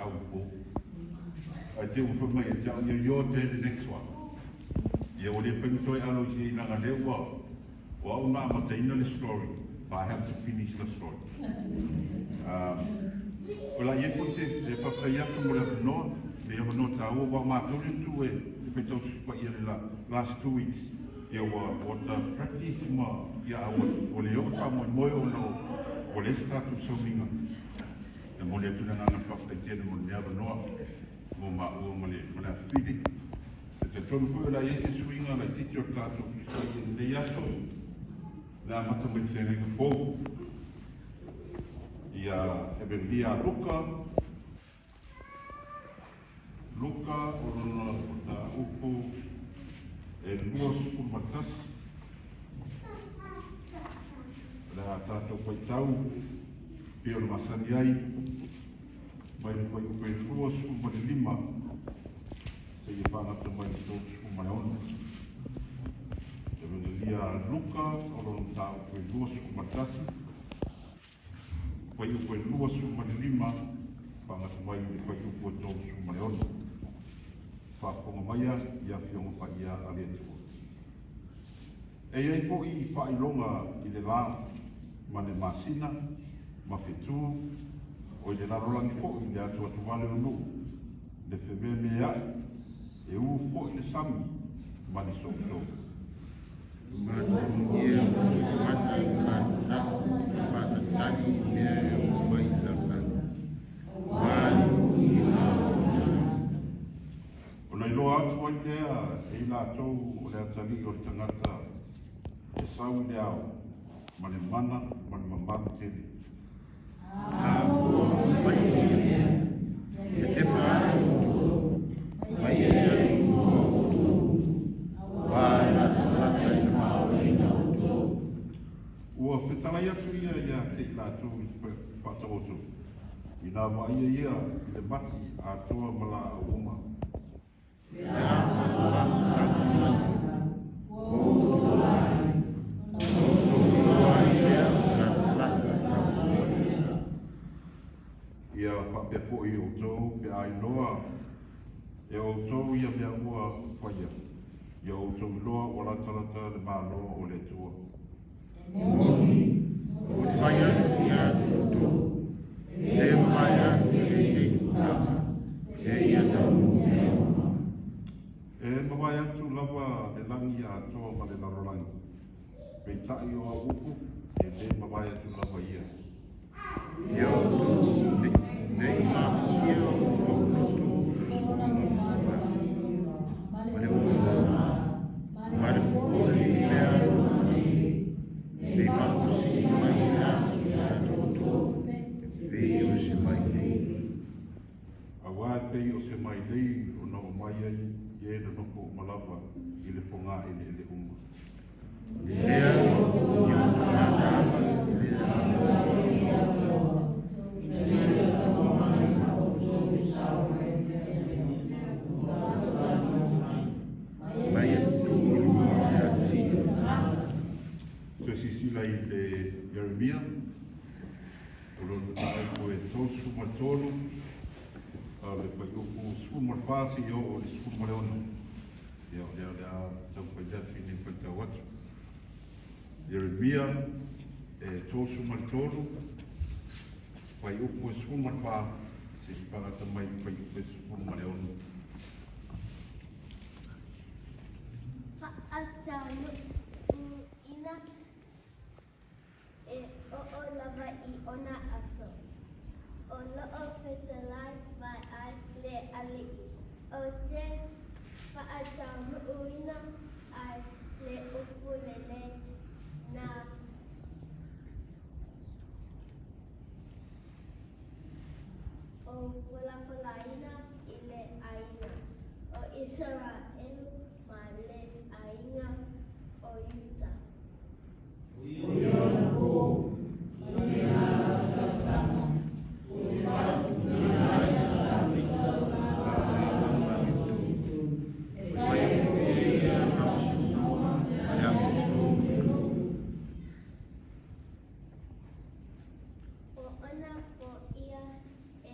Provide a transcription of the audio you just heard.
au i po. Ae te ua fai mai ia te au ia, your turn next one. Ia ua le mafai ona toe alo i se leaga o lea ua o au na amataina le story, but I have to finish the story. O le a i ai foi se e faafetai atu mo le avanoa, le avanoa taua, aua o matou lea na tu e faitau Tusi Paia le last 2 weeks. Ia ua ta practice ma ia ua le oo le faamoemoe ona ua leai se tatou sauniga. E momoli atu le agaga faafetai tele mo lenei avanoa mo maua ma le afifili. E talitonu foi o le a i ai se suiga laitiiti o le tatou Tusi Paia i lenei aso, le amata mai le feagaiga fou. Ia Evelia Luka, Luka o lona mataupu e 21. O le a tatou faitau pei o le masani ai mai le fuaiupu e 25 seia faagata mai le 36. Evelia Luka o lona mataupu e 21, fuaiupu e 25, faagata mai le fuaiupu e 36. Faafofoga maia i afioga paia a le Atua. E i ai foi faailoga i le lā ma le masina ma fetu o i le lalolagi foi le atuatuvale o nuu le fememeai e u foi le sami ma le soosoo. Matuia o tagata i faatalitali i mea e oo mai i le lalolagi. Ua i le Ona iloa atu ai lea e i latou o le atalii o le tagata e sau i le ao ma le mana ma le mamalu tele. Afua mai ia mea. Tetepa ai outou, mai e ai mua o outou. Ua e latalata i le faaolaina o outou. Ua fetalai atu ia ia te i latou i faataoto, ina vaaia ia i le mati atoa ma laau uma. Le a faamatalaga mai, ua outou ai. Ona outou iloa ai lea o latalata le tausoa. Ia faapea foi outou pe a iloa e outou ia mea ua faia. Ia outou iloa ua latalata le malo o le Atua. E moni, ou te fai atu ia te outou, e le mavae atu lenei tupulaga, seia taunuu mea uma. E mavae atu lava le lagi atoa ma le lalolagi. Peitai o au upu e le mavae atu lava ia. Ia outou nei mafatia o outou loto i le susuga o faamai, ma le ogaoga, ma le popole i mea e oo mai nei, ne i faafuasei mai le aso ia te outou, e pei o se mailei. Auā e pei o se mailei ona oo mai ai i e nonofo uma lava i le fogaeleele uma. O le mea ia mataala i le aso. Mai e tu i luma o le atalii o le tagata. Toe silasila i le Ieremia, o lona mataupu e 33, a le fuaiupu 14 seia oo i le 16. Ia o lea o le a taumafai lea fini faitau atu. Ieremia e 33, fuaiupu e 14, seia faagata mai le fuaiupu e 16. Faataunuuina e oo lava i ona aso. O loo fetalai mai ai le Alii. Ou te faataunuuina ai le upu lelei na ou folafolaina i le aiga o Isaraelu ma le aiga o Iuta. O ia ona pō, ma lena lau tausaga, ou te faatupuina ai a Tavita ma malama e tolu. E faia foi e ia le faamasinoga ma le amiotonu. O ona po ia e